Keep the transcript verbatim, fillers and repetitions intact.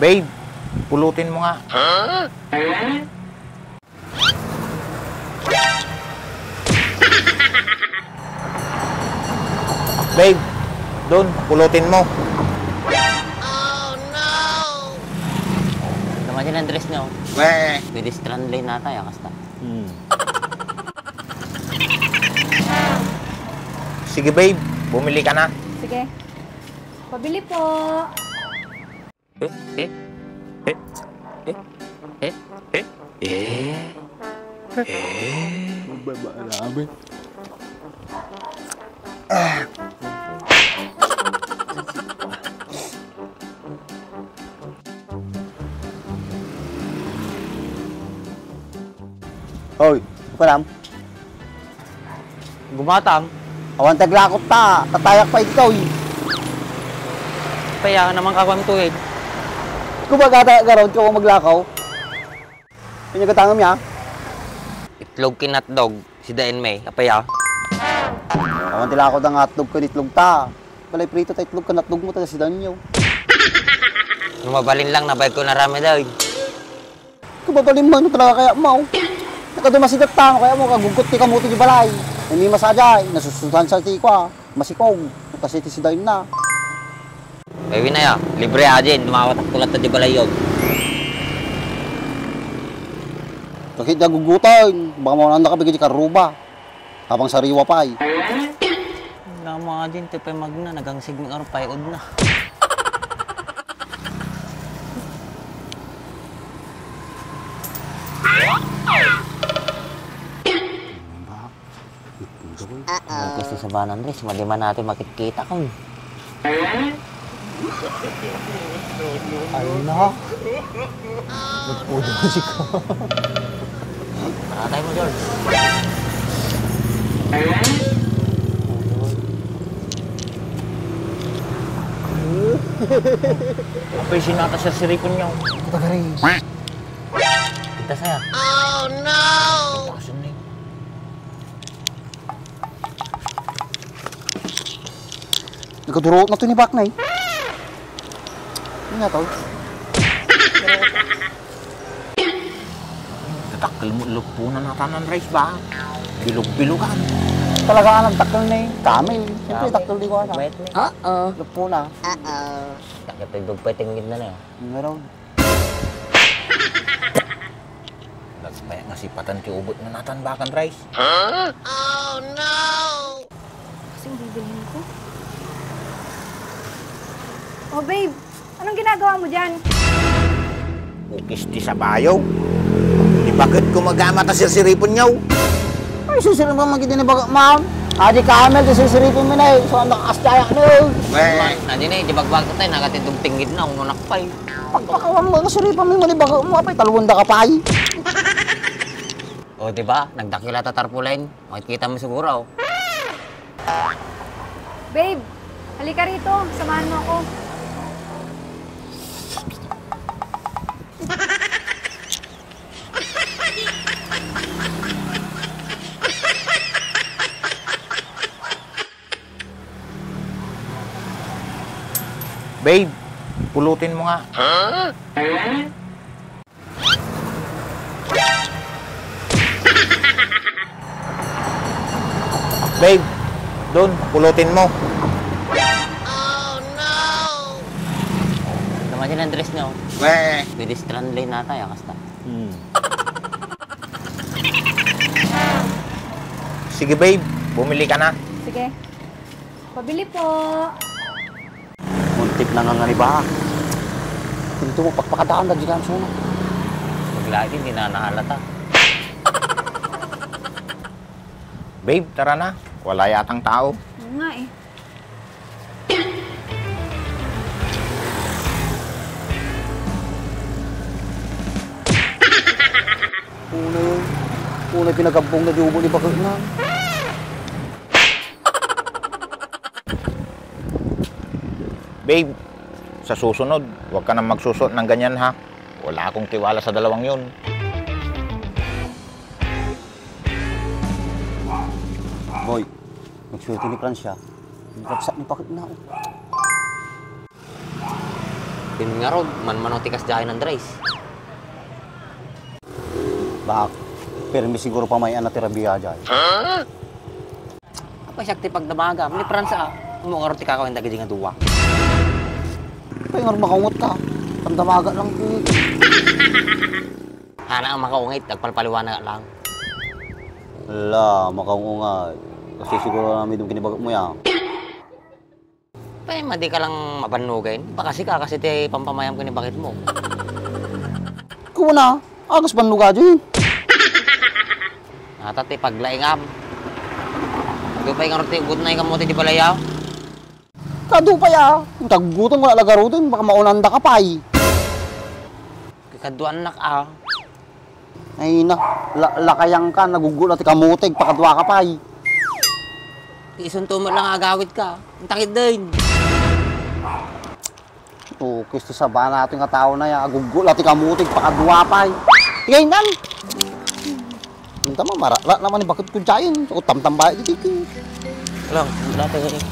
Babe, pulutin mo nga. Babe, doon, pulutin mo. Tama din ang dress niya, oh. Weh. Pwede strand lane nata, ya, kasta. Hmm. Sige, babe, bumili ka na. Sige. Pabili po. Eh, eh, eh, eh, eh, eh, eh. Ang baba namin. Hoy, ano pa lang? Gumatang. Awan taglakot ta, tatayak pa ikaw eh. Kaya naman kawan to eh. Kumbaga tayo garon ko maglakaw. Kanya gatangam ya. Itlog ken hotdog, si Daen May, apaya. Awan ti lakot ang hotdog ken itlog ta. Balay prito ta itlog ken hotdog mo ta si Danyo. No mabalin lang, nabayad ko na rami daw. Kababalin man talaga kaya, Maw. Nakadumasigat tano kaya mo, kagugkot ti kamote di balay. Ay, ni masajay, nasusutan sa ti kwa, masikog, kasi ti sidayon na. Ay, winaya, libre ajen, dumawatak kulat di balay yun. Sakit na gugutan, baka mawanan na kami kadi karuba. Habang sariwa pay. Namo nga din, ti pay magna, nagangsig mi aron pay-od na. Kasi sa San Andres, madi man natin makikita kung Ala! Nagpudo si ko. Patay mo, George. Apay sinata sa siripon niya. Kita ka rin. Kita saya. Oh, no! Pasan na eh. Nagkadurot na to ni Baknay. Ano nga to? Tatakkel mo, luppunan na tanan rice ba? Bilog-bilogan. Talaga nga nagtakkel ni Camel. Siyempre, Camel. Takkel di ko anak. Wait, wait. Oo. Luppo na. Oo. Takkel pa yung pagpatingin na na. Meron. Nagpayak nga sipatan ti ubot nga natan bakan rice. Huh? Oh, no! Kasing bibilhin ko. Oh, babe, anong ginagawa mo dyan? Ukis ti sabayo. Di bakit ko magama ta sirsiripon nyaw? Ay, sirsiripon mo, magiging ni baga, ma'am. Adi Camel, ti sirsiripon mo na eh. So, ang nakakastaya, ano? Weh. Adi na eh, di bagbag ko tayo, nagatindog tinggid na, ang nunak pa eh. Pagpakawan mo, nasiripan mo yung manibago mo, apay, talwon da ka pay. O, di ba? Nagdakila ta tarpaulin. Makikita mo siguro, oh. Babe, halika rito. Samahan mo ako. Babe, pulutin mo nga. Babe, doon, pulutin mo. Naman din ang dress niya, oh. Weh. Pwede strand lane nata, ya, kasta. Hmm. Sige, babe, bumili ka na. Sige. Pabili po. Muntik na nga nga ni ba? Pinto mo, pagpakadaan na, di ka ang suna. Maglagi, hindi na nahalata. Babe, tara na. Wala yatang tao. Oo nga eh. Una yun. Una pinagabbong na di ubo ni Bakit na. Babe, sa susunod, huwag ka nang magsusuot ng ganyan, ha? Wala akong tiwala sa dalawang yun. Boy, nagsuwerte ni Francia. Nagkapsat ni Pakit na, oh. Yun nga rod, manmano ti kasdiay, Andres. Bak, pirmi siguro pamay-an na ti rabia jay. Apay siak ti pagdamagam ni Franz a? Ummungar ti kakawen dagiti nga dua. Apay nga makaungot ka? Pandamaga lang ti. Hana ang makaungit, agpalpaliwanag lang. Ala, makaungot. Kasi siguro namin itong kinibagat mo ya. Pay, madi ka lang mabannugen. Baka sika kasi ti pampamayam ken ni bakit mo. Kuna, agas bannuga din. Ata ti paglaingam. Adu pay nga ti ugot na ikamu ti di balaya. Kadu pay a. Ang kagutan wala lagarutin. Baka maunanda ka pay. Kikaduan nak a. Ay na, la lakayang ka, nagugula ti kamutig, pakadua ka pay. Ti isunto mo lang agawid ka. Ang takid din. O, kisto sa ba natin nga tao na ya, agugula ti kamutig, pakadua pay. Tigay nan! Minta mo, marala naman ni bakit ko dyan. O, tamtambay, di, di, di. Lang, natin eh.